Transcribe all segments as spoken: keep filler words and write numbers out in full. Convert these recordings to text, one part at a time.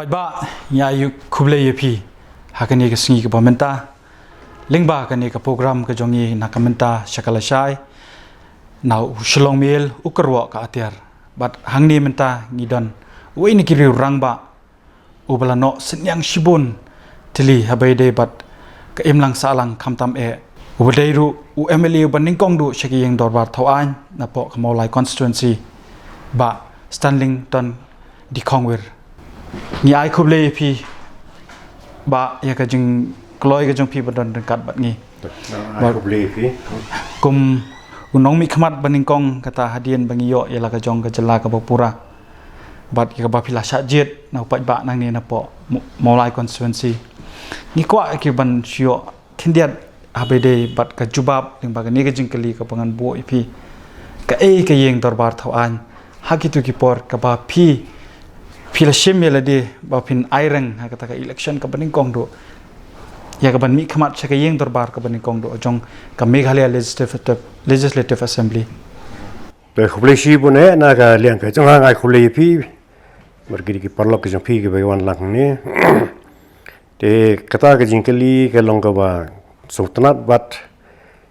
Ba, ngi ai khublei ïa phi ha kane ka sngi kaba mynta. Lyngba kane ka program ka jong ngi na ka mynta sha ka lashai, na u Shillong Mail u kyrwoh ka atiar. Bad hangne mynta ngi don uwei na ki riew rangbah uba la noh synñiang shibun tylli haba ïadei bad ka imlang sahlang khamtam eh, uba dei ruh u M L A uba nyngkong duh sha ka ïing dorbar thaw aiñ napoh ka Mawlai constituency, Bah Stanlington D. Khongwir. Ngi ai khublei ïa phi, Bah, ïa ka jingkloi ka jong phi ba don ryngkat bad ngi. Ai khublei ïa phi. Kum u nongmihkhmat ba nyngkong kata hadien ba ngi ïoh ïa la ka jong ka jylla kaba pura, bad ïa kaba phi la shah jied na u paidbah nangne napoh Mo-, Mawlai constituency. Ngi kwah ïa ki ban shu ïoh khyndiat haba ïadei bad ka jubab lyngba kane ka jingkylli kaba ngan buh ïa phi. Kaei ka ïing dorbar thaw aiñ ha kito ki por kaba phi, phi la shim ïa lade ba phin aireng ha kata ka election kaba nyngkong duh ïa kaban mihkhmat sha ka ïing dorbar kaba nyngkong duh jong ka Meghalaya Legislative, Legislative Assembly? Te khublei shibun eh na ka liang ka jong nga, ai khublei ïa phi bad ki, ki paralok ka jong phi kiba wan lang hangne. Te kata ka jingkylli ka long kaba sngewtynnat bad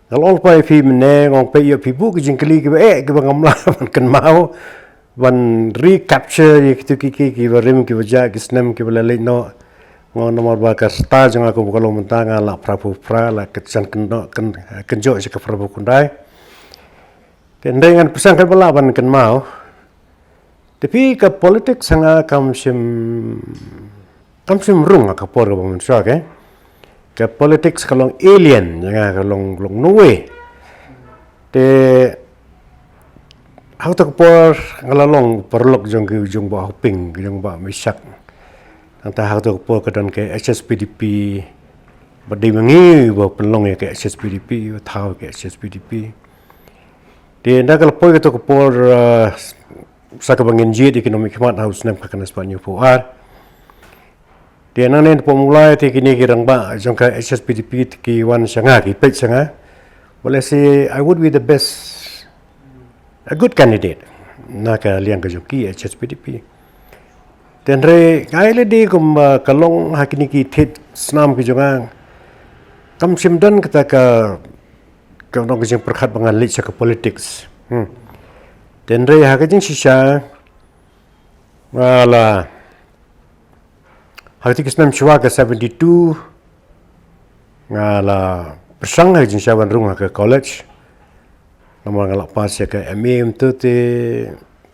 nga la ong pat ïa phi mynne, nga ong pat ïa phi buh ki jingkylli kiba eh, kiba ngam lah ban kynmaw ban recapture ïa kito ki, ki, kiba rim kiba jah, ki snem kiba la leit noh. Nga ong namar ba ka rta jong nga kum ka long mynta nga la phra phew phra, la kyrshan kynjoh, kyn-, kynjoh sha ka phra phew khyndai. Te hynrei ngan pyrshang katba lah ban kynmaw. Te phi, ka politics ha nga kam shym, kam shym rung ha ka por kaba mynshuwa, ke. Ka politics ka long alien ïa nga, ka long, long nongwei. Te ha kata ka por nga la long paralok jong ki, jong Bah Hoping, jong Bah Mishak. Nangta ha kata ka por ka don ka H S P D P, ba dei ma ngi ba pynlong ïa ka H S P D P, ba thaw ka H S P D P. Te ynda ka la poi kata ka por, uh, sa kaba ngin jied ïa ki nongmihkhmat ha u snem khatkhyndai spah hynñiewphew ar. Te nangne napoh Mawlai te kine ki rangbah jong ka H S P D P te ki wan sha nga, ki peit sha nga. Well, I say I would be the best, a good candidate na ka liang ka jong ki H S P D P. Te hynrei nga ai lade kum, uh, ka long ha kine ki thied snam ki jong nga, kam shym don kata ka, ka long ka jingpyrkhat ba ngan leit sha ka politics. Hmm. Te hynrei ha ka jingshisha nga la, ha kata ka snem shuwa ka seventy-two nga la pyrshang ha ka jingshisha ban rung ha ka college. Namar nga la pass ïa ka M A mynta te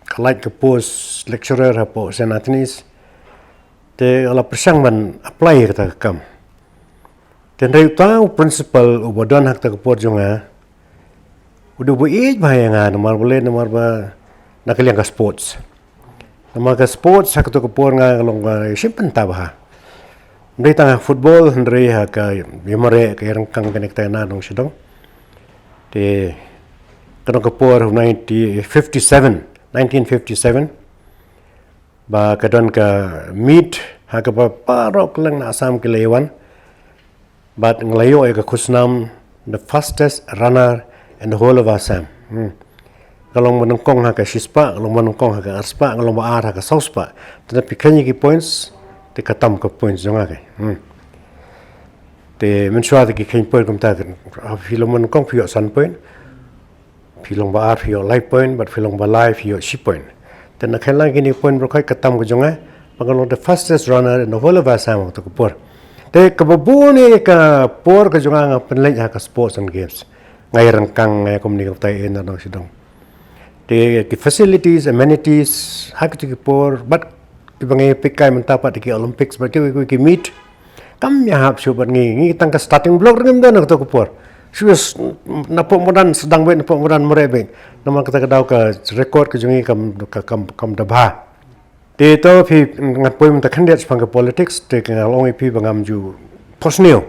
ka lait ka post lecturer hapoh Saint Anthony's. Te nga la pyrshang ban apply ïa kata ka kam. Te hynrei uta u principal uba don ha kata ka por jong nga u dei uba ïeit bha ïa nga namar balei, namar ba na ka liang ka sports. Namar ka sports ha kata ka por nga long ka shim bynta bha. Ym dei tang ha football hynrei ha ka ïamareh, ka ïaryngkang kane ka tai na dong sha dong. Te ka dong ka por nineteen fifty-seven, nineteen fifty-seven, ba ka don ka meet ha kaba baroh kylleng na Assam ki la ïa wan. Bad nga la ïoh ïa ka khusnam the fastest runner in the whole of Assam. Hmm. Nga long ba nyngkong ha ka shispah, nga long ba nyngkong ha ka arspah, nga long ba ar ha ka sawspah. Te lada phi kheiñ ïa ki points, te ka tam ka points jong nga ke. Hmm. Te mynshuwa te ki kheiñ point kumta, phi long ba nyngkong phi ïoh san point. Phi long ba ar phi ïoh lai point, bad phi long ba lai phi ïoh shi point. Te na kheiñ lang kine point baroh khoit ka tam ka jong nga ba nga long the fastest runner in the whole of Assam ha kata ka por. Te kaba bun ïa ka por ka jong nga nga pynleit ha ka sports and games. Nga ïaryngkang, nga ïa kumne ka batai eh na dong sha dong. Te ki facilities, amenities ha kito ki por bad kiba nga ïa peit kai mynta pat ki Olympics bad kiwei kiwei ki meet, kam ïahap shuh bad ngi, ngi tang ka starting block ruh ngim don ha kata ka por. Shu napoh madan sdang beit, napoh madan mareh beit. Namar kata ka daw ka record ka jong ngi kam, ka, kam, kam da bha. Te to phi, ngan poi mynta khyndiat shaphang ka politics, te nga la ong ïa phi ba ngam ju phohsniew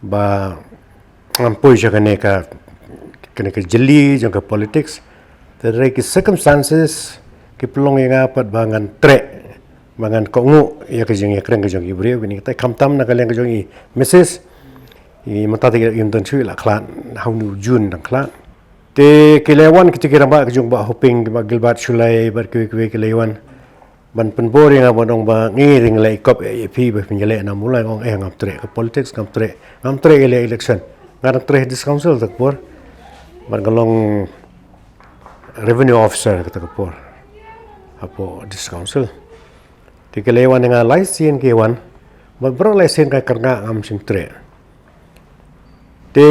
ba ngan poi sha kane ka, kane ka jylli jong ka politics. Te hynrei ki circumstances ki pynlong ïa nga pat ba ngan treh, ba ngan kohnguh ïa ka jingïakren ka jong ki briew, kine kita khamtam na ka liang ka jong i Missus, i mynta te ki im don shuh i la khlad, ha une u June dang khlad. Te ki la wan kito ki rangbah ka jong Bah Hoping, Bah Gilbert Shullai bad kiwei kiwei ki la wan. ban pynbor ïa nga ban ong ba ngi ring leh ïa kop ïa phi ba phin ïaleh na Mawlai, nga ong eh ngam treh ka politics, ngam treh, ngam treh ïaleh election. Nga dang treh district council ta ka por. Ban ka long revenue officer kata ka por hapoh district council. Te ki la wan ïa nga lai sien ki wan. Ban baroh lai sien ka kyrngah ngam shym treh. Te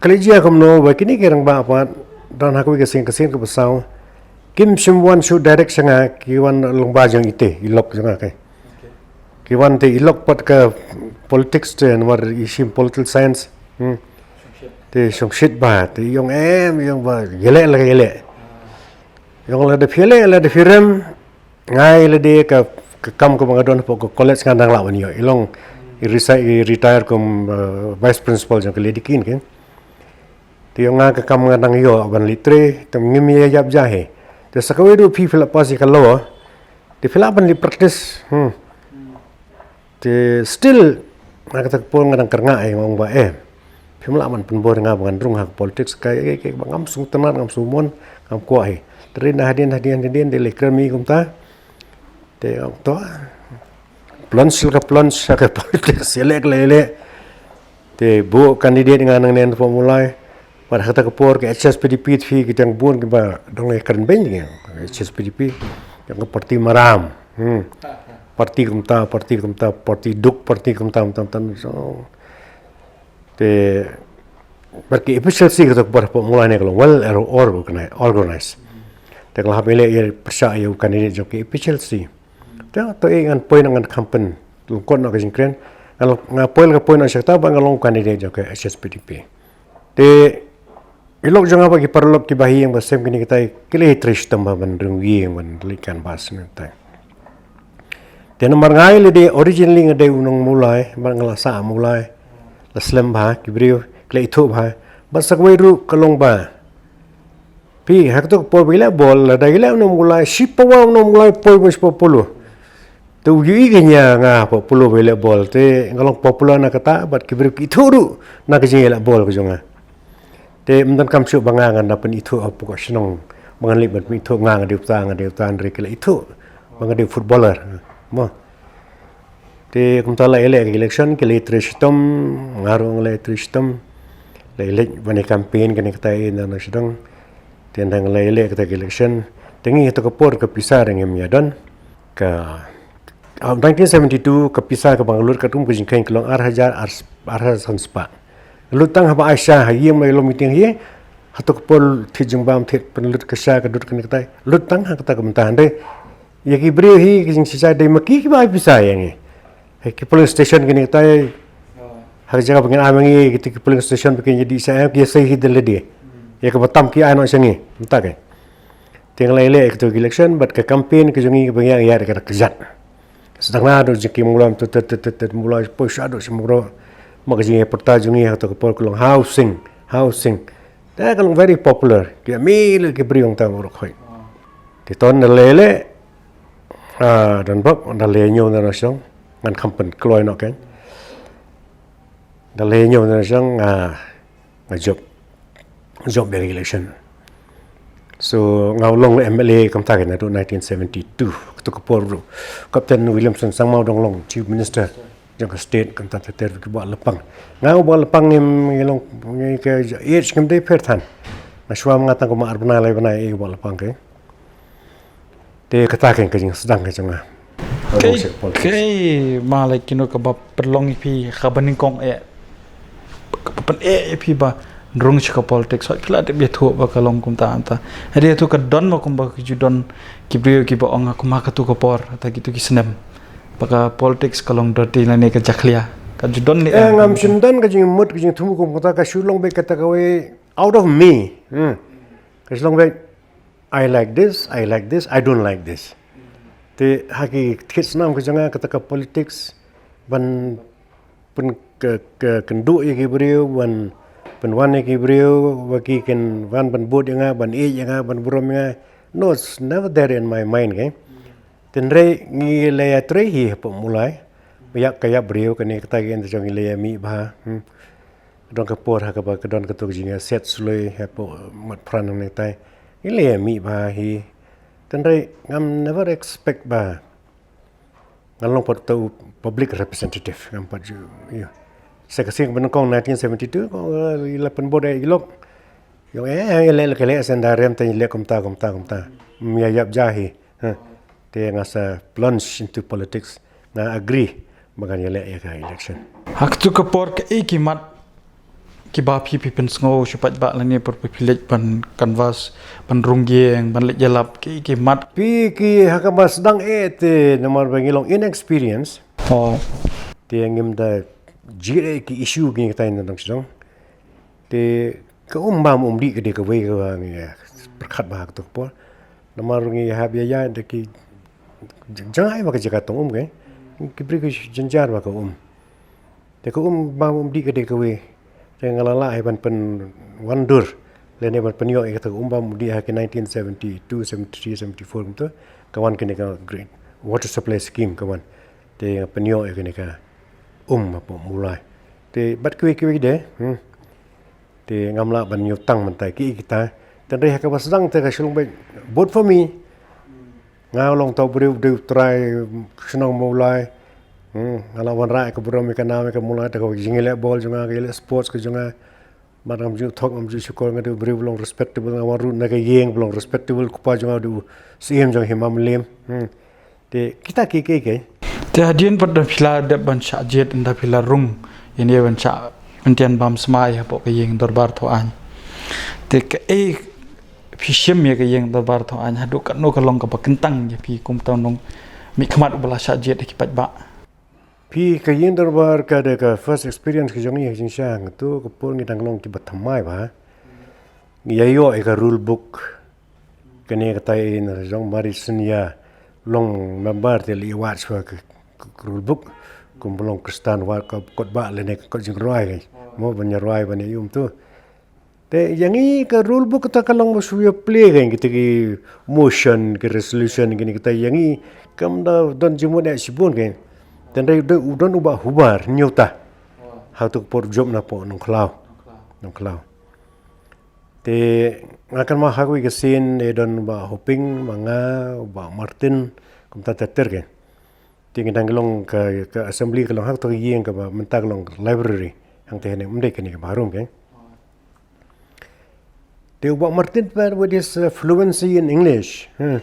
ka la jia kumno ba kine ki rangbah pat don ha kawei ka sien, ka sien kaba saw. Kim shym wan shu direct sha nga, ki wan lyngba jong ite, i lok jong nga ke. Ki wan te i lok pat ka politics te, namar i shim political science. Hmm. Te shongshit bha, te i ong em, i ong ba ïaleh la ka ïaleh. I ong lada phi ïaleh, lada phi rem, nga ïaleh de ka, ka kam kaba nga don hapoh ka college ngan dang lah ban ïoh. I long i resi-, i retire kum, eh, vice principal jong ka Lady Keane ke. Te i ong nga ka kam ngan dang ïoh ban leit trei, te ngim ïa ïap ja hi. Te sa kawei ruh phi, phi la pass ïa ka law. Te phi lah ban leit practice. Hmm. Te still nga kata ka por nga dang kyrngah ïa, nga ong ba eh, phim lah ban pynbor ïa nga ba ngan rung ha ka politics, ka, ka, ka, ba ngam sngewtynnat, ngam sngewmon, ngam kwah hi. Te na hadien, hadien, hadien, te leh kren mi kumta. Te nga ong to plunge la ka plunge ha ka politics, ïaleh ka la ïaleh. Te buh candidate nga nangne hapoh Mawlai. Bad ha kata ka por ka H S P D P te phi, ki dang bun kiba dang ïa kren beiñ ki H S P D P. Jong ka party maram. Hmm. Party kumta, party kumta, party duk, party kumta, kumta, kumta. So, te bad ki A P H L C kata ka por hapoh Mawlai ne ka long well or-, organi-, organized. Te nga la hap ïaleh ïa, pyrshah ïa u candidate jong ki A P H L C. Te to eh ngan poi noh, ngan campaign lyngkot noh ka jingkren. Nga, nga poi la ka poi noh sha kata ba nga long candidate jong ka H S P D P. Te i lok jong nga bad ki paralok kiba ha ïing ba sem kine kitai, ki la ïatrei shitom bha ban rung ïing, ban leit canvass ne kitai. Te namar nga ïaleh de originally nga dei u nong Mawlai, bad nga la sah Mawlai, la slem bha, ki briew ki la ithuh bha. Bad sa kawei ruh ka long ba phi, ha kato ka por ba ïaleh bol, lada ïaleh u nong Mawlai, shi pawa u nong Mawlai poi ba shi pawa Polo. Te u ïohi ka nia nga hapoh Polo ba ïaleh bol, te nga long popular na kata, bad ki briew ki ithuh ruh na ka jingïaleh bol ka jong nga. Te ym donkam shuh ba nga ngan da pynithuh hapoh ka shnong, ba ngan leit ban pynithuh nga, nga dei uta, nga dei uta, hynrei ki la ithuh ba nga dei footballer. Mo. Te kumta la ïaleh ka election, ki la ïatrei shitom, nga ruh nga la ïatrei shitom. La ïaleh ban ïa campaign kane katai na, na sdang. Te ynda nga la ïaleh kata ka election, te ngi ha kato ka por ka pisa ruh ngim ïa don. Ka, ah, nineteen seventy-two ka pisa kaba nga lut katkum ka jingkheiñ ka long ar hajar, ar, ar hajar san spah. Lut tang haba ai sha ha ïing, ma ïa long meeting ha ïing. Ha kato ka por thied jingbam, thied pynlut ka sha, ka dud kane katai. Lut tang ha kata ka bynta, hynrei ïa ki briew hi, ki jingshisha dei ma ki kiba ai pisa ïa ngi. Ïa ki polling station kine kitai, ha ka jaka ba ngin ai ma ngi, kita ki polling station ba kin ïa dih sha, ïa ki ïa sei hi da lade. Ïa kaba tam ki ai noh sha ngi, mynta ka. Te nga la ïaleh ïa kato ka election, bad ka campaign ka jong ngi kaba ngi ïa, ïa ka da kjat. Sdang naduh jingkheiñ Mawlai, tut, tut, tut, tut, tut, Mawlai, poi shaduh sha Mawroh. Ma ka jingïapyrta jong ngi ha kato ka por ka long housing, housing. Te ka long very popular. Ki ïa mih lut ki briew hangta Mawroh Khoit. Te to nga la ïaleh, ah, don bok, nga la ïa ñiew na shnong, ngan kham pynkloi noh kein. Nga la ïa ñiew na shnong, ah, nga jop, jop ïa ka election. So nga long M L A kumta kein naduh nineteen seventy-two, kato ka por ruh Captain Williamson Sangma u dang long Chief Minister jong ka state, kumta ter ter ki bah lypang. Nga u bah lypang ngim, ngi long, ngi ka age ngim dei pher than. Nga shuwa ma nga tang kumba ar bnai lai bnai ïa u bah lypang kein. Te kata kein ka jingsdang ka jong nga. Kaei, kaei ma la kino kaba pynlong ïa phi kaba nyngkong eh, kaba pyneh ïa phi ban rung sha ka politics, hooid phi la dep ïathuh ba ka long kumta kumta. Hynrei ïathuh ka don ma kumba ka ju don ki briew kiba ong ha kumba kato ka por, ha kito ki snem, ba ka politics ka long dirty lane ka jakhlia. Ka ju don ne eh, em? Ngam shym don ka jingmut, ka jingthmu kum kata, ka shu long beit kata kawei out of me. Hmm. Ka shu long beit, I like this, I like this, I don't like this. Te ha ki thied snam ka jong nga kata ka politics, ban pyn, ka, ka, kynduh ïa ki briew, ban pynwan ïa ki briew ba ki kin wan ban bud ïa nga, ban ïeit ïa nga, ban burom ïa nga. No, it's never there in my mind, okay? Hynrei ngi la ïatrei hi hapoh Mawlai. Ba ïap ka ïap briew, kane kata ki, ynda jong ngi la ïa mih bha. Hmm. Ka don ka por ha kaba ka don kato ka jingïasiat suloi hapoh Matphran hangne tai. Ngi la ïa mih bha hi. Tynrai ngam never expect ba ngan long pat uta u public representative, ngam pat ju, ïa. Sa ka sien ba nyngkong nineteen seventy-two, ko, eh, la pynbud ïa i lok. Ïong, eh, eh, leh, leh, leh, senda rem te leh kumta, kumta, kumta. Ym ïa ïap ja hi. Ha. Te nga sa plunge into politics. Nga agree ba ngan ïaleh ïa ka election. Ha katu ka por kaei ki mat kiba phi, phi pynsngew shu paidbah lane por phi leit ban canvass, ban rung ïing, ban leit ïalap, kaei ki mat? Phi ki ha kaba sdang eh te namar ba ngi long inexperience. Oh. Te ngim da jied eh ki issue ki ngi tai na dang sdang. Te ka um bam um dih ka dei kawei kaba ngi pyrkhat bha ha katu ka por. Namar ngi hap ïa ïa da ki jngai ba ka jaka tong um ke. Ki briew ki jynjar ba ka um. Te ka um bam um dih ka dei kawei. Te nga la lah hi ban pynwandur lane ban pynïoh ïa kata ka um bam um dih ha ki nineteen seventy-two, seventy-three, seventy-four kumta. Ka wan kane ka Great Water Supply Scheme ka wan. Te nga pynïoh ïa kane ka um hapoh Mawlai. Te bad kiwei kiwei de, hmm. Te ngam lah ban ïoh tang mynta ki kita. Tynrai ha kaba sdang te ka shu long beit, vote for me. Nga long uta u briew u dei u trai shnong Mawlai. Hmm, nga la wanrah ïa ka burom ïa ka nam ïa ka Mawlai, te ka jingïaleh bol jong nga, ka ïaleh sports ka jong nga. Bad ngam ju thok, ngam ju shukor, nga dei u briew ba long respectable, nga wan ruh na ka ïing ba long respectable, u kpa jong nga u dei u Syiem jong Hima Mylliem. Hmm. Te kita ki, ki, ki. Te hadien pat da phi la dep ban shah jied, ynda phi la rung ïa ne ban shah kyntien bam smai hapoh ka ïing dorbar thawaiñ. Te kaei phi shim ïa ka ïing dorbar thawaiñ, haduh katno ka long kaba kyntang ïa phi kum uta u nongmihkhmat uba la shah jied ha ki paidbah? Phi, ka ïing dorbar ka dei ka first experience ka jong ngi ha jingshisha, hangtu ka por ngi dang long kiba thymmai bha. Ngi ïa ïoh ïa ka rule book. Kane katai in jong Mari Synia long member te la ïa wad shuwa ka, ka, ka rule book. Kum ba long Khristan wad ka kot bah lane ka kot jingrwai ka. Mo ban ïa rwai ban ïa um tu. Te ïa ngi ka rule book kata ka long ba shu ïa plie ka kita ki motion, ki resolution, kine kita ïa ngi kam da don jingmut eh shibun ka. Tynrai u don, u don u Bah Hubar, hynñiew ta. Ha tu ka por jop na poh Nongkhlaw. Nongkhlaw. Te nga kynmaw ha kawei ka sien, eh, don u Bah Hoping, ma nga, u Bah Martin, kumta ter ter ka. Te ngi dang long ka, ka assembly ka long ha kata ka ïing kaba mynta ka long library. Hangta hangne ym dei kane kaba harum ka. Te u Bah Martin pat with his, uh, fluency in English. Huh.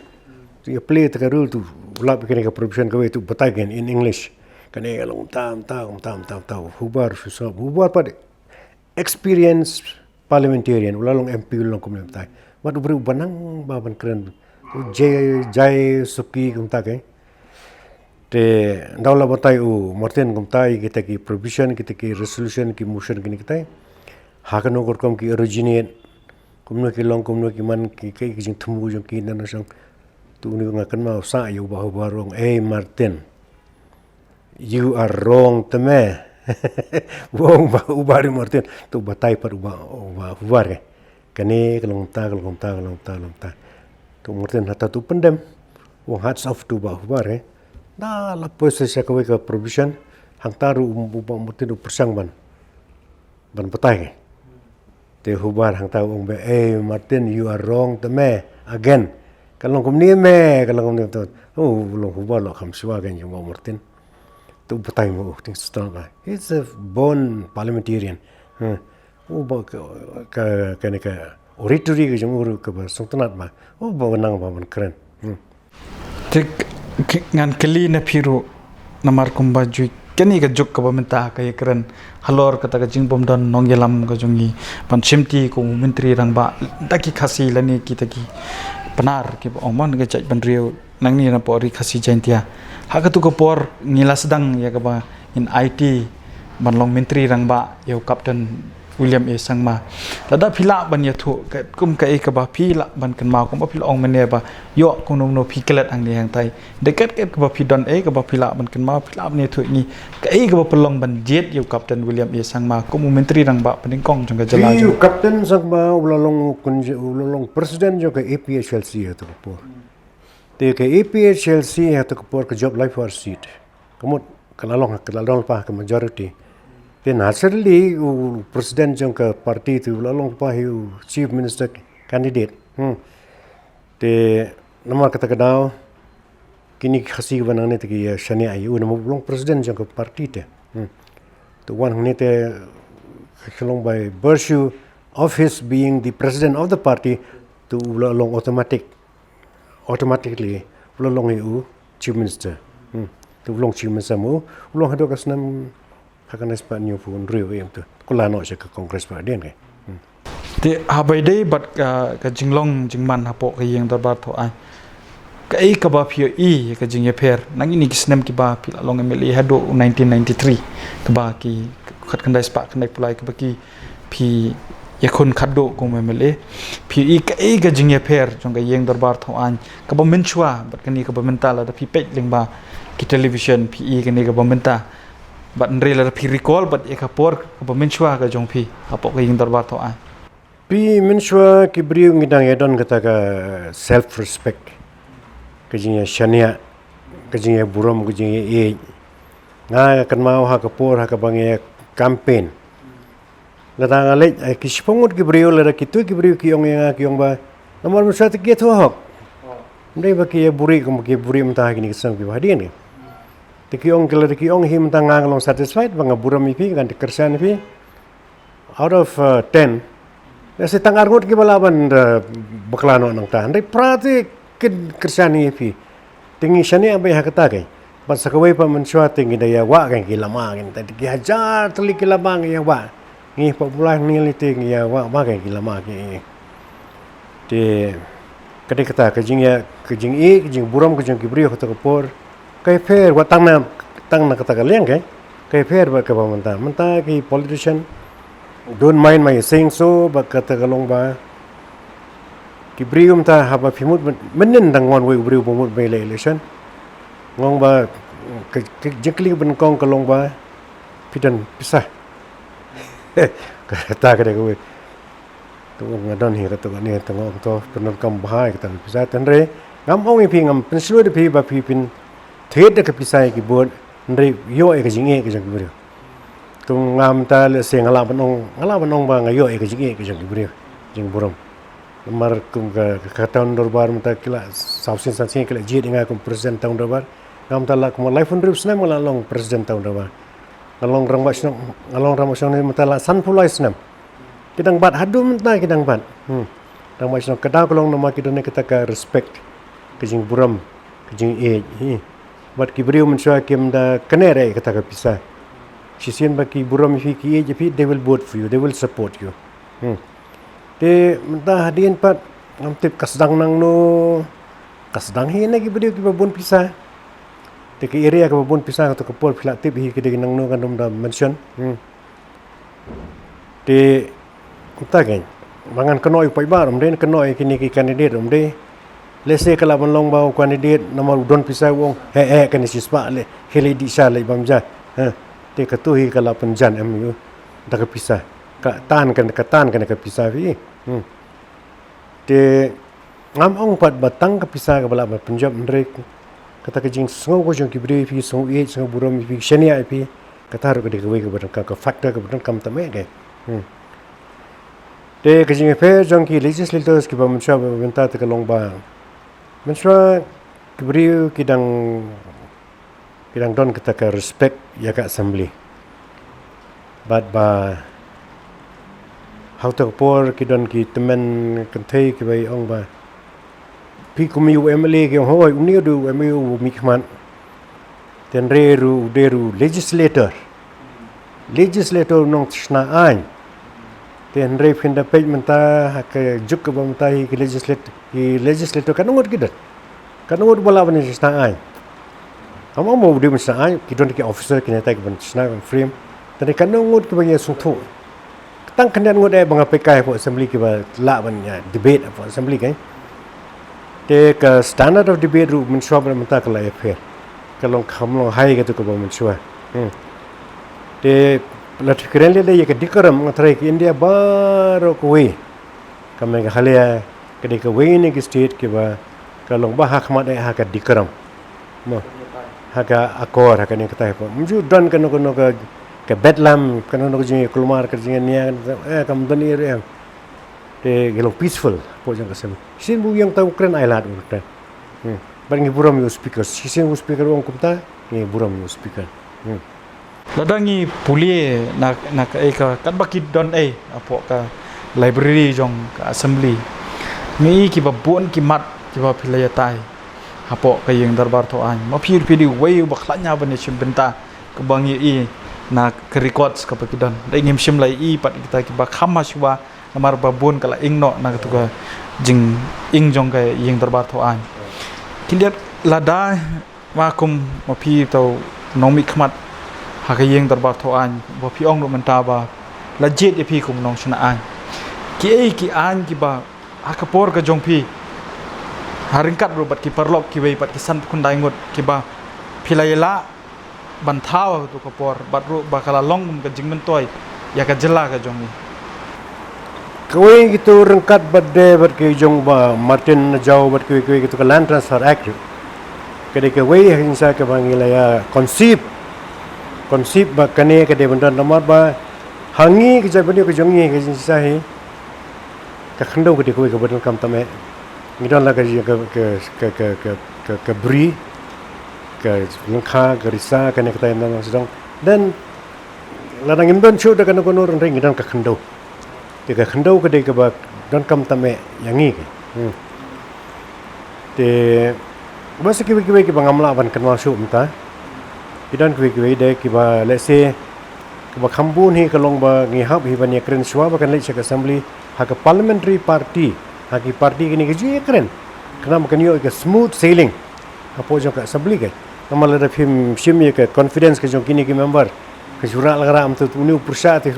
Tu ïa plie ta ka rule tu lap kane ka provision kawei tu batai ka in English. Kane ka long tam tam tam tam tam. Hubar shu sop. Hubar pat experience parliamentarian, u la long M P, u la long kumne mynta. Wat u briew ba nang ba ban kren. U jai, jai suki kumta ke. Te nda u la batai u Martin kumta ïa kita ki provision, kita ki resolution, ki motion kine kita. Ha kano ka rukom ki originate. Kumno ki long, kumno ki man, ki, ki, ki jingthmu jong ki na na shong. Tu une nga kynmaw sa ïa u Bah Hubar u ong, "Ei Martin, you are wrong te me." U ong u Bah, u Bah Martin, tu batai pat u Bah, u Bah Hubar ke. Kane ka long kumta, ka long kumta, ka long kumta, ka long kumta. Tu Martin hata tu pyndem. U ong hats off to u Bah Hubar ke. Da la poi sa sha kawei ka provision. Hangta ruh u, u Bah Martin u pyrshang ban, ban batai ke. Te Hubar hangta u ong ba, "Eh, Martin, you are wrong te me, again. Ka long kumne me, ka long kumne te." Oh, u long Hubar u la kham shuwa ka ïa u Bah Martin. Tu batai mo, u ting stal ba. He's a born parliamentarian. Hmm. U ba ka, ka, kane ka oratory ka jong u ruh kaba sngewtynnat ba. U ba nang ba ban kren. Hmm. Te k-, ngan kylli na phi ruh namar kumba ju kane ka juk kaba mynta ka ïakren halor kata ka jingbym don nongïalam ka jong ngi ban shimti kum u Myntri Rangbah da ki Khasi lane kita ki Pnar kiba ong mon ka jaitbynriew nangne na pdeng ri Khasi Jaiñtia. Ha katu ka por ngi la sdang ïa kaba ngin aiti ban long Myntri Rangbah ïa u Captain William A Sangma. Lada phi lah ban ïathuh, ka, kum kaei kaba phi lah ban kynmaw, kumba phi la ong mynne ba, ïoh kumno kumno phi klet hangne hangtai. Da kat kat kaba phi don, eh, kaba phi lah ban kynmaw, phi lah ban ïathuh ïa ngi. Kaei kaba pynlong ban jied ïa u Captain William A Sangma kum u Myntri Rangbah pdeng kong jong ka jylla jong. U Captain Sangma u la long kun-, u la long president jong ka A P H L C ha katu ka por. Te ka A P H L C ha katu ka por ka jop lai four seat. Ka mut ka la long, ka la long lypa ka majority. Te naturally u president jong ka party te u la long lypa hi u chief minister candidate. Hmm. Te Namar kata ka daw, kine ki Khasi ba nangne te ki ïa shaniah ïa u namar u long president jong ka party te. Hmm. Te u wan hangne te ka long by virtue of his being the president of the party, te u la long automatic, automatically u la long ïa u chief minister. Hmm. Te u long chief minister mo, u long haduh ka snem khatkhyndai spah hynñiewphew hynriew em tu. Kular noh sha ka Congress ba dien ke. Hmm. Te haba ïadei bad ka, ka jinglong jingman hapoh ka ïing dorbar thaw aiñ, kaei kaba phi ïohi ïa ka jingïapher na kine ki snem kiba phi la long M L A haduh u nineteen ninety-three, kaba ki khatkhyndai spah khyndaiphew lai kaba ki phi ïakhun khadduh kum M L A? Phi ïohi kaei ka jingïapher jong ka ïing dorbar thaw aiñ kaba mynshuwa bad kane kaba mynta? Lada phi peit lyngba ki television phi ïohi kane kaba mynta. Bad hynrei lada phi recall bad ïa ka por kaba mynshuwa ka jong phi hapoh ka ïing dorbar thaw aiñ, phi, mynshuwa ki briew ngi dang ïa don kata ka self respect, ka jingïashaniah, ka jingïaburom, ka jingïaieit. Nga nga kynmaw ha ka por ha kaba ngi ïa campaign, lada nga leit, eh, ki shiphew ngut ki briew, lada kito ki briew ki ong ïa nga, ki ong ba namar mynshuwa te ki ïathuh hok. Hynrei ba ki ïa buhrieh kum ki buhrieh mynta ha kine ki snem kiba hadien. Te ki ong, ki lada ki ong hi mynta nga nga long satisfied ba nga burom ïa phi, ngan kyrshan ïa phi. Out of, uh, ten, lehse tang ar ngut kiba lah ban, uh, bakla noh nangta. Hynrei phra te kin kyrshan ïa phi. Te ngi shaniah beit ha kata keiñ. Bad sa kawei pat mynshuwa te ngi da ïa wah keiñ ki lama keiñ. Te ki hajar tylli ki lama ngi ïa wah. Ngi pat Mawlai hangne te ngi ïa wah, wah keiñ ki lama ki. Te ka dei kata ka jingïa, ka jingïeit, ka jingburom ka jong ki briew ha kato ka por. Ka ïapher, wat tang na, tang na kata ka liang keiñ. Ka ïapher bad kaba mynta. Mynta ki politician, don't mind my saying so, bad kata ka long ba ki briew mynta haba phi mut, mynnin dang wan wei u briew ba mut ba ïaleh election. Nga ong ba ka, ka jingkylli ba nyngkong ka long ba phi don pisa. Kata ka dei kawei. Te nga don hi kata kane, te nga ong to pyndonkam bha ïa kata ka pisa. Te hynrei ngam ong ïa phi, ngam pynshlur ïa phi ba phi pynthait da ka pisa ïa ki vote, hynrei ïoh ïa ka jingïeit ka jong ki briew. Te nga mynta lehse nga lah ban ong, nga lah ban ong ba nga ïoh ïa ka jingïeit ka jong ki briew, jingburom. Namar kum ka, ka, ka town dorbar mynta ki la saw sien san sien ki la jied ïa nga kum president town dorbar. Nga mynta la kum laiphew hynriew snem nga la long president town dorbar. Nga long rangbah shnong, nga long rangbah shnong mynta la sanphew lai snem. Ki dang bat haduh mynta ki dang bat. Hmm. Dang bat shnong, ka daw ka long namar ki don kata ka respect, ka jingburom, ka jingïeit. Hi. Bad ki briew mynshuwa kim da kane re kata ka pisa. Shisien ba ki burom ïa phi, ki ïeit ïa phi, they will vote for you, they will support you. Hmm. Te mynta hadien pat ngam tip ka sdang nangno, ka sdang hi na ki briew kiba bun pisa. Te ki area kiba bun pisa kato ka por phi lah tip hi ki dei nangno, kan ym da mention. Hmm. Te mynta keiñ ba ngan kynnoh ïa u paidbah ruh ym dei, kynnoh ïa kine ki candidate ruh ym dei. Lehse ka lah ban long ba u candidate namar u don pisa u ong, eh, eh, kane shispah leh, hei leit dih sha leit bam ja. Ha. Te kato hi ka lah pynjan em ïa u da ka pisa. Ka tan kan, ka tan kane ka pisa phi. Hmm. Te ngam ong pat ba tang ka pisa kaba lah ban pynjop, hynrei kata ka jingsngew ka jong ki briew ïa phi, sngew ïeit, sngew burom ïa phi, shaniah ïa phi, kata ruh ka dei kawei kaba donkam, ka factor kaba donkam tam eh keiñ. Hmm. Te ka jingïapher jong ki legislators kiba mynshuwa ba mynta te ka long ba mynshuwa ki briew ki dang ki dang don kata ka respect ïa ka assembly. Bad ba ha kata ka por ki don ki tymmen kynthei kiba ong ba phi kum u M L A, ki ong hooid une u dei u M L A u mihkhmat. Te hynrei ruh u dei ruh legislator. Legislator u nongshna aiñ. Te hynrei phin da peit mynta ha ka juk kaba mynta hi ki legislat-, ki legislator katno ngut ki don. Katno ngut ba lah ban shna aiñ. Ngam ong ba u dei ban shna aiñ, ki don ki officer, ki netai ki ban shna, ban frame. Te hynrei katno ngut kiba ïa sngewthuh. Tang khyndiat ngut eh ba nga peit kai hapoh assembly kiba lah ban ïa debate hapoh assembly keiñ. Te ka standard of debate ruh mynshuwa bad mynta ka la ïapher. Ka long, kam long high kato kaba mynshuwa. Hmm. Te lada phi kren lei lei ïa ka decorum, nga tharai ka India baroh kawei, ka Meghalaya ka dei kawei na ki state kiba ka long ba ha khmat eh ha ka decorum. Mo. Ha ka akor, ha kane katai pat. Ym ju don kano kano ka, ka bedlam, kano kano ka jingïakulmar, ka jingïania, eh, kam don ei ruh em. Te ka long peaceful hapoh jong ka sem. Shisien ba u ïeng ta u kren ai lad u kren. Hmm. Bad ngi burom ïa u speaker. Shisien u speaker u ong kumta, ngi burom ïa u speaker. Hmm. Lada ngi pule na, na kaei ka, katba ki don ei hapoh ka library jong ka assembly. Ngi i kiba bun ki mat kiba phi la ïatai hapoh ka ïing dorbar thaw aiñ. Ma phi phi dei uwei uba khlaiñ ban ïashim bynta kaba ngi i na ka records kaba ki don. Dei ngim shym la i pat kita kiba kham ha shuwa namar ba bun ka la ing noh na katu ka jinging jong ka ïing dorbar thaw aiñ. Ki liat lada ma kum ma phi to nongmihkhmat ha ka ïing dorbar thaw aiñ ba phi ong ruh mynta ba la jied ïa phi kum nongshna aiñ. Ki ei ki aiñ kiba ha ka por ka jong phi ha ryngkat ruh bad ki paralok kiwei bad ki san phew khyndai ngut kiba phi la ïalah ban thaw ha katu ka por bad ruh ba ka la long kum ka jingmyntoi ïa ka jylla ka jong ngi. Kawei kitu ryngkat bad de bad ki jong ba Martin Najau bad kiwei kiwei kitu ka Land Transfer Act ruh. Ka dei kawei ha ka jingsa kaba ngi la ïa conceive. Conceive ba kane ka dei ban don namar ba ha ngi ka jaitbynriew ka jong ngi ka jingsa hi. Ka khyndew ka dei kawei kaba donkam tam eh. Ngi don la ka, ka, ka bri, ka lyngkha, ka risa, kane katai na nong sdang. Then lada ngim don shuh da kano kano ruh ngi don ka khyndew. Te ka khyndew ka dei kaba donkam tam eh ïa ngi. Hmm. Te ba sa kiwei kiwei kiba ngam lah ban kynmaw shuh mynta. Ki don kiwei kiwei de kiba let's say kiba kham bun hi ka long ba ngi hap hi ban ïakren shuwa ba kan leit sha ka assembly ha ka parliamentary party ha ki party kine ki ju ïakren. Khnang ba kan ïoh ka smooth sailing hapoh jong ka assembly ka. Namar lada phim shim ïa ka confidence ka jong kine ki member ka ju rah la ka rah mynta une u pyrshah te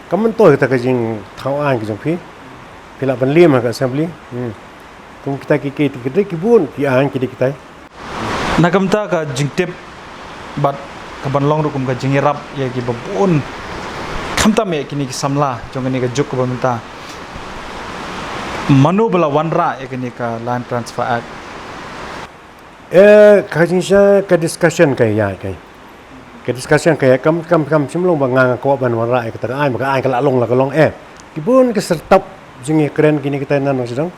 ka myntoi kata ka jingthaw aiñ ka jong phi. Phi lah ban liem ha ka assembly. Hmm. Kum kita ki, ki, ki, ki, ki bun ki aiñ ki dei kitai. Na ka bynta ka jingtip bad ka ban long ruh kum ka jingïarap ïa kiba bun khamtam ïa kine ki samla jong kane ka juk kaba mynta. Mano ba la wanrah ïa kane ka Land Transfer Act? Eh, ka jingshisha ka discussion ka ïa ka. Ka discussion ka ïa kam, kam, kam shym long ba nga nga kwah ban wanrah ïa kata ka aiñ, ba ka aiñ ka la long la ka long eh. Ki bun ki sertap jingïakren kine kitai na nong sdang.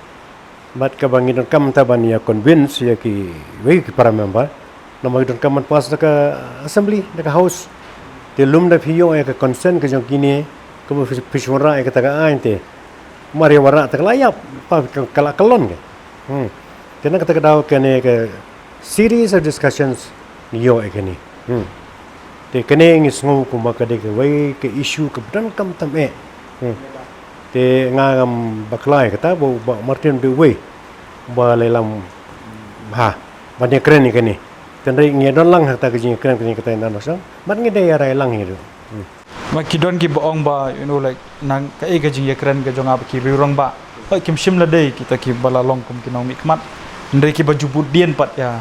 Bad kaba ngi donkam mynta ban ïa convince ïa kiwei ki para member. Namar ngi donkam ban pass da ka assembly, da ka house. Te lymda phi ïoh ïa ka consent ka jong kine kaba phi, phi shu wanrah ïa kata ka aiñ te. Mar ïa wanrah te ka la ïap, pa ka, ka la kyllon ka. Hmm. Te na kata ka daw kane ka series of discussions ngi ïoh ïa kane. Hmm. Te kane ngi sngew kumba ka dei kawei ka issue kaba donkam tam eh. Hmm. Te nga ngam bakla ïa kata ba, ba Martin dei uwei ba la ïalam ha ban ïakren ïa kane. Te hynrei ngi ïa don lang ha kata ka jingïakren kane katai na nong sdang. Bad ngi dei ïa rai lang hi ruh. Hmm. Ma ki don kiba ong ba, you know, like, nang kaei ka jingïakren ka jong nga bad ki riew rangbah. Hooid kim shym la dei kita kiba la long kum ki nongmihkhmat. Hynrei kiba ju bud dien pat ïa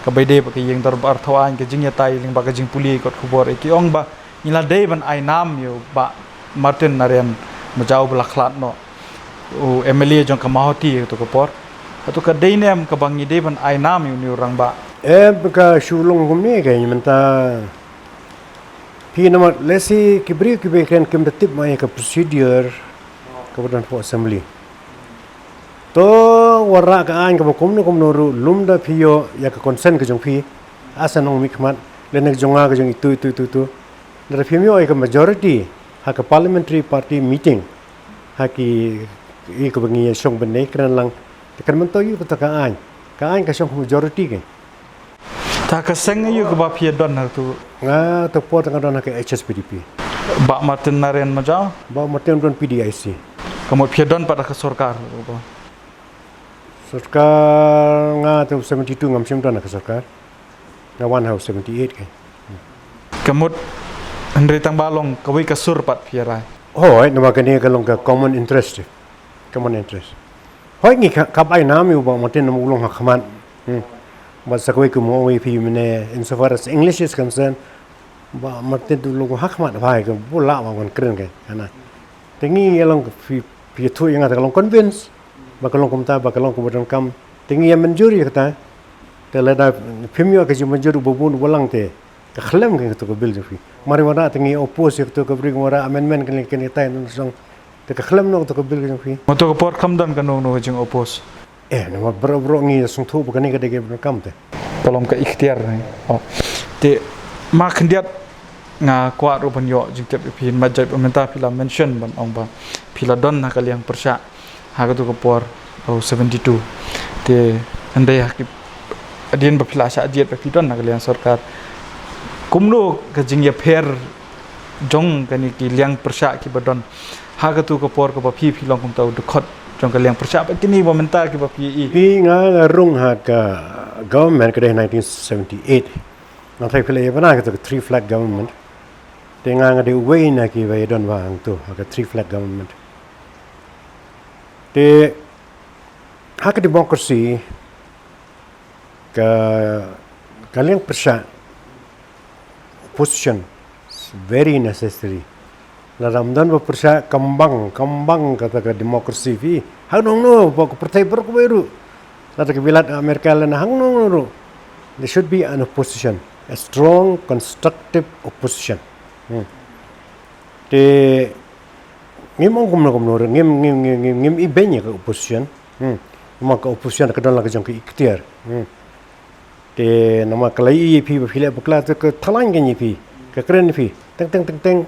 kaba ïadei bad ka ïing dorbar thaw aiñ, ka jingïatai lyngba ka jingpule kot khubor, eh, ki ong ba ngi la dei ban ai nam ïa u Bah Martin Narayan Majaw ba la khlad noh u M L A jong ka Mawhati ha katu ka por. Hato ka dei ne em kaba ngi dei ban ai nam ïa une u rangbah? Em, ka shu long kumne ka mynta. Phi namar lehse ki briew kiba ïakren kim da tip ma ïa ka procedure kaba don hapoh assembly. To wanrah ka aiñ kaba kumno kumno ruh lymda phi ïoh ïa ka consent ka jong phi as a nongmihkhmat lane ka jong nga ka jong itu itu itu itu. Lada phim ïoh ïa ka majority ha ka parliamentary party meeting ha ki, ïa kaba ngi ïa shong ban ïakren lang. Te kan myntoi ïa kata ka aiñ. Ka aiñ ka shong ka majority ka. Ta ka seng aïu kaba phi ïa don ha tu? Nga ta por ta nga don ha ka H S P D P. Bah Martin Narayan Majaw? Bah Martin don P D I C. Ka mut phi ïa don pat ha ka sorkar? Sorkar nga tu seventy two ngam shym don ha ka sorkar. Nga wan ha u seventy eight ka. Ka mut hynrei tang ba long kawei ka sur pat phi ïa rai. Hooid, namar kane ka long ka common interest. Common interest. Hooid ngi ka, kaba ai nam ïa u Bah Martin namar u long ha khmat. Hmm. Bad sa kawei kum nga ong ïa phi mynne, insofar as English is concerned, Bah Martin u long ha khmat bha ïa ka, u lah ban wan kren ka, hana. Te ngi ïa long ka phi, phi ïathuh ïa nga te ka long convince ba ka long kumta, ba ka long kumba donkam. Te ngi ïa mynjur ïa kata. Te lada phim ïoh ka jingmynjur uba bun uba lang te ka khlem ka, katu ka bill jong phi. Mar ïa wanrah te ngi oppose ïa katu ka bri, wanrah amendment kane kane tai nong sdang. Te ka khlem noh katu ka bill ka jong phi. Ma tu ka por kam don kano kano ka jing oppose? Eh, namar baroh baroh ngi sngewthuh ba kane ka dei ka kam te. Ka long ka ikhtiar ne. Oh. Te ma khyndiat nga kwah ruh ban ïoh jingtip ïa phi, ma jait ba mynta phi la mention ban ong ba phi la don ha ka liang pyrshah ha katu ka por, oh, seventy-two. Te hynrei ha ki hadien ba phi la shah jied ba phi don ha ka liang sorkar, kumno ka jingïapher jong kane ki liang pyrshah kiba don ha katu ka por kaba phi, phi long kumta u dkhot jong ka liang pyrshah bad kine ba mynta kiba phi ïohi? Phi, nga la rung ha ka government ka dei nineteen seventy-eight. Nga tharai phi la ïa bna katu ka three flag government. Te nga, nga dei uwei na kiba ïa don ba hangtu ha ka three flag government. Te ha ka democracy ka, ka liang pyrshah, opposition is very necessary. Lada ym don ba pyrshah, kam bang, kam bang kata ka democracy phi. Hangno hangno, ba ka pyrthei baroh kawei ruh, lada ka Bilat, America lane hangno hangno ruh, there should be an opposition, a strong constructive opposition. Hmm. Te ngim ong kumno kumno ruh, ngim, ngim, ngim, ngim, ngim ibeiñ ïa ka opposition. Hmm. Namar ka opposition ka don la ka jong ka ikhtiar. Hmm. Te namar ka la ïohi ïa phi ba phi leh bakla te ka thalang ka ïa phi, ka kren ïa phi. Teng teng teng teng,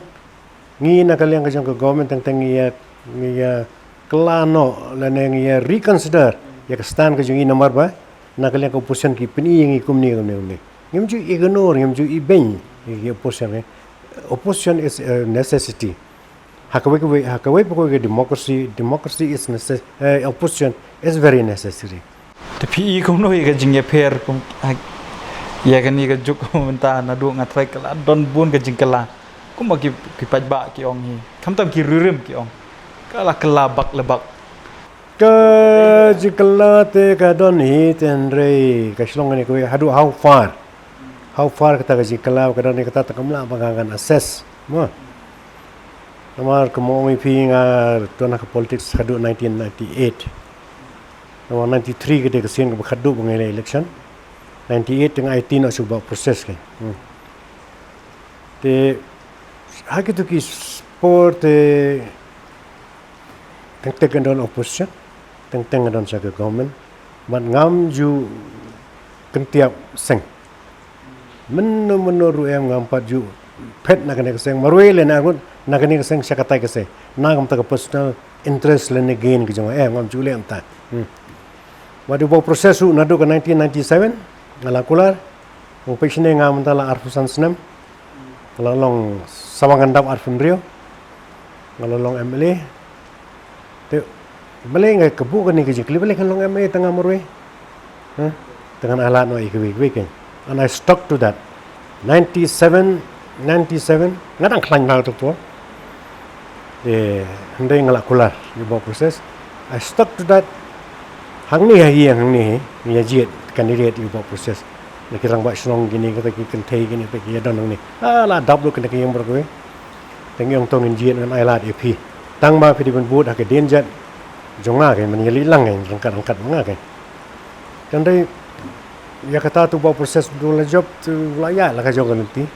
ngi na ka liang ka jong ka government teng teng ngi ïa, ngi ïa kylla noh lane ngi ïa reconsider ïa ka stand ka jong ngi namar ba na ka liang ka opposition ki pyni ïa ngi kumne kumne kumne. Ngim ju ignore, ngim ju ibeiñ ïa ka opposition, eh. Opposition is a necessity. Ha kawei kawei, ha kawei pa kawei ka democracy, democracy is necess-, eh, opposition is very necessary. Te phi i kumno ïa ka jingïapher kum, ha, ïa kane ka juk mynta, naduh nga tharai ka la don bun ka jingkylla. Kumba ki, ki paidbah ki ong hi, khamtam ki riewrim ki ong, ka la kylla bak le bak. Ka jingkylla te ka don hi, te hynrei ka shlong kane kawei haduh how far. How far kata ka jingkylla ka don hi, kata te kam lah ba nga ngan assess. Mo. Namar kumba ong ïa phi, nga don ha ka politics haduh nineteen ninety-eight. Namar ninety-three ka dei ka sien kaba khadduh ba nga ïaleh election. Ninety-eight te nga eighteen, nga shu buh process ka. Hmm. Te ha kitu ki s-, por te teng teng ka don opposition, teng teng ka don sa ka government. Bad ngam ju kyntiap seng. Mynno mynno ruh em, ngam pat ju phet na kane ka seng marwei lane arngut, na kane ka seng sha katai ka seng, na ka bynta ka personal interest lane gain ka jong nga, em, ngam ju leh kumta. Hmm. Bad u buh process ruh naduh ka nineteen ninety-seven, nga la kular. Ong peit shane, nga mynta la arphew san snem. Nga la long, sa ba ngan dap arphew hynriew, nga la long M L A. Te balei nga ka buh kane ka jingkylli, balei ngan long M L A tang nga marwei? Huh? Te ngan ai lad noh ïa kiwei kiwei kein. And I stuck to that. Ninety-seven, ninety-seven, nga dang khlaiñ bha tu por. Eh, hynrei nga la kular ïa u buh process. I stuck to that. Hangne ha ïing hangne hi, ngi ïa jied candidate ïa u buh process. La ki rangbah shnong kine, kita ki kynthei kine, kita ki ïa don hangne. Ah, la dap lut kane ka ïing baroh kawei. Te ngi ong to ngin jied, ngan ai lad ïa phi. Tang ba phi dei ban bud ha ka dien jait jong nga kein, ban ïa leit lang kein, ryngkat ryngkat ma nga kein. Te hynrei ïa kata tu buh process u la jop, tu la ïaid la ka jong ka lynti.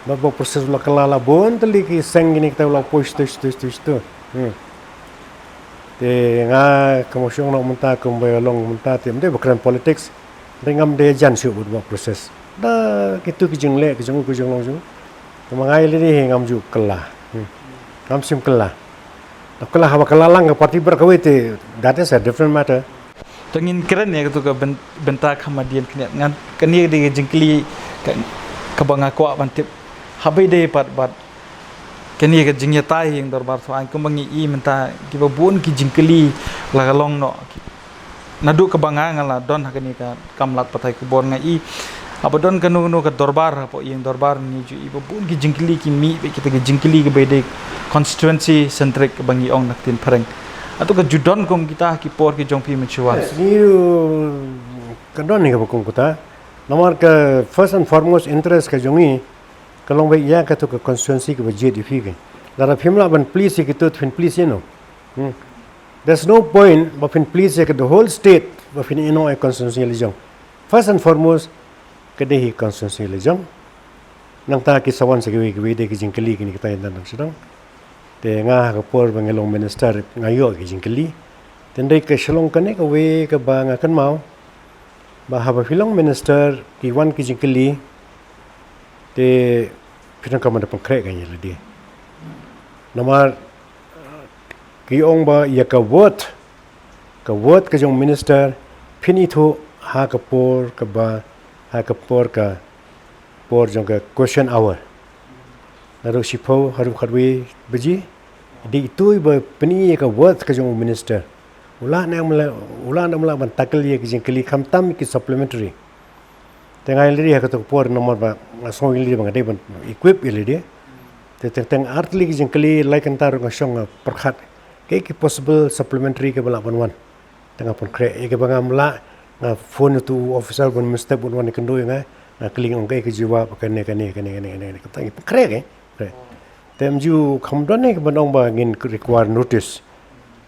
Bad buh process u la kylla la bun tylli ki seng kine, kita u la poi shatu shatu shatu shatu. Hmm. Te nga kumba shu ong noh mynta, kumba ïa long mynta, te ym dei ba kren politics. Te ngam dei jan shuh bad buh process. Da kitu ki jingleh ki jong u, ki jinglong jong u. Te ma nga ïa lade hi ngam ju kylla. Hmm. Ngam shym kylla. Da kylla haba kylla lang ka party baroh kawei te, that is a different matter. To ngin kren ïa katu ka byn-, bynta kham hadien khyndiat, ngan, kane ka dei ka jingkylli ka, kaba nga kwah ban tip. Haba ïadei pat bad kane ka jingïatai ïing dorbar thaw aiñ, kumba ngi i mynta kiba bun ki jingkylli la ka long noh. Naduh kaba nga, nga la don ha kane ka kam lad pathai khubor, nga i haba don kano kano ka dorbar hapoh ïing dorbar, ngi ju i ba bun ki jingkylli ki mih beit, kita ki jingkylli kiba ïadei constituency centric ba ngi ong na ka ktien phareng. Hato ka ju don kum kita ha ki por ki jong phi mynshuwa? Yes, ngi, uh, ka don hi kaba kum kata. Namar ka first and foremost interest ka jong ngi ka long beit ïa katu ka constituency kaba jied ïa phi kein. Lada phim lah ban please ïa kitu, phin please ïano? Hmm. There's no point ba phin please ïa ka the whole state ba phin ïehnoh ïa constituency la jong. First and foremost, ka dei hi constituency la jong. Nangta ki sa wan sa kiwei kiwei de ki jingkylli kine kita ïa dang dang sdang. Te nga ha ka por ba nga long minister nga ïoh ki jingkylli. Tang dei ka Shillong kane kawei kaba nga kynmaw ba haba phi long minister ki wan ki jingkylli, te phi donkam ban da pynkhreh ka ïa lade. Namar ki ong ba ïa ka word, ka word ka jong minister phin ithuh ha ka por kaba, ha ka por ka por jong ka question hour. Naduh shiphew haduh khatwei baje. Dei ithuh ba pyni ïa ka word ka jong u minister. U lah ne em lah, u lah ne em lah ban tackle ïa ki jingkylli khamtam ki supplementary. Te nga ïa lade ha kato ka por namar ba nga sngew ïa lade ba nga dei ban equip ïa lade. Te teng teng artylli ki jingkylli lai kynta ruh nga shong nga pyrkhat kaei ki possible supplementary kiba lah ban wan. Te nga pynkhreh ïa kiba ngam lah, nga phone ïa uto u officer ban mynstep ban wan ïakynduh ïa nga. Nga kylli, nga ong kaei ka jubab, kane kane kane kane kane kane. Kata ngi pynkhreh, eh. Te ym ju kham don ne kiba ong ba ngin require notice.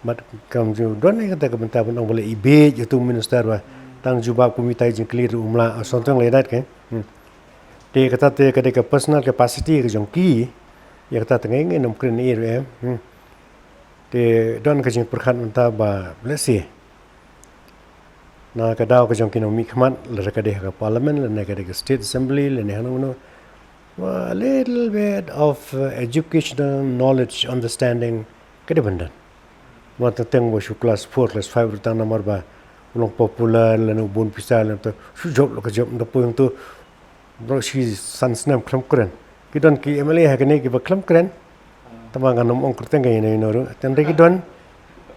Bad kam ju don ne kata ka bynta ban ong ba leh ibiej ïa uto u minister ba tang jubab kumne ïa ki jingkylli ruh um lah, or something like that, ke. Hmm. Te kata te ka dei ka personal capacity ka jong ki. Ïa kata te ngi ngin ym kren ei ruh, em. Hmm. Te don ka jingpyrkhat mynta ba, let's say, na ka daw ka jong ki nongmihkhmat, lada ka dei ha ka parliament, lane ka dei ka state assembly, lane hangno hangno, a little bit of, uh, educational knowledge, understanding ka dei ban don. Namar teng teng ba shu class four, class five ruh tang namar ba u long popular, lane u bun pisa, lane te shu jop la ka jop, nda poi hangto baroh shi san snem khlem kren. Ki don ki M L A ha kane kiba khlem kren. Tangba ngam ong kyrteng ka ïano ïano ruh. Tang dei ki don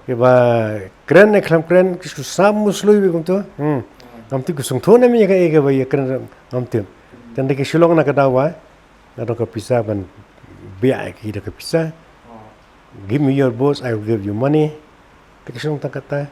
kiba kren ne khlem kren, ki shu sam muslui beit kumto. Hmm. Ngam tip ki sngewthuh ne em ïa kaei kaba ïakren, ngam tip. Tang dei ki shu long na ka daw ba nga don ka pisa ban biang ïa ki da ka pisa. Give me your votes, I will give you money. Te ki shu long tang kata.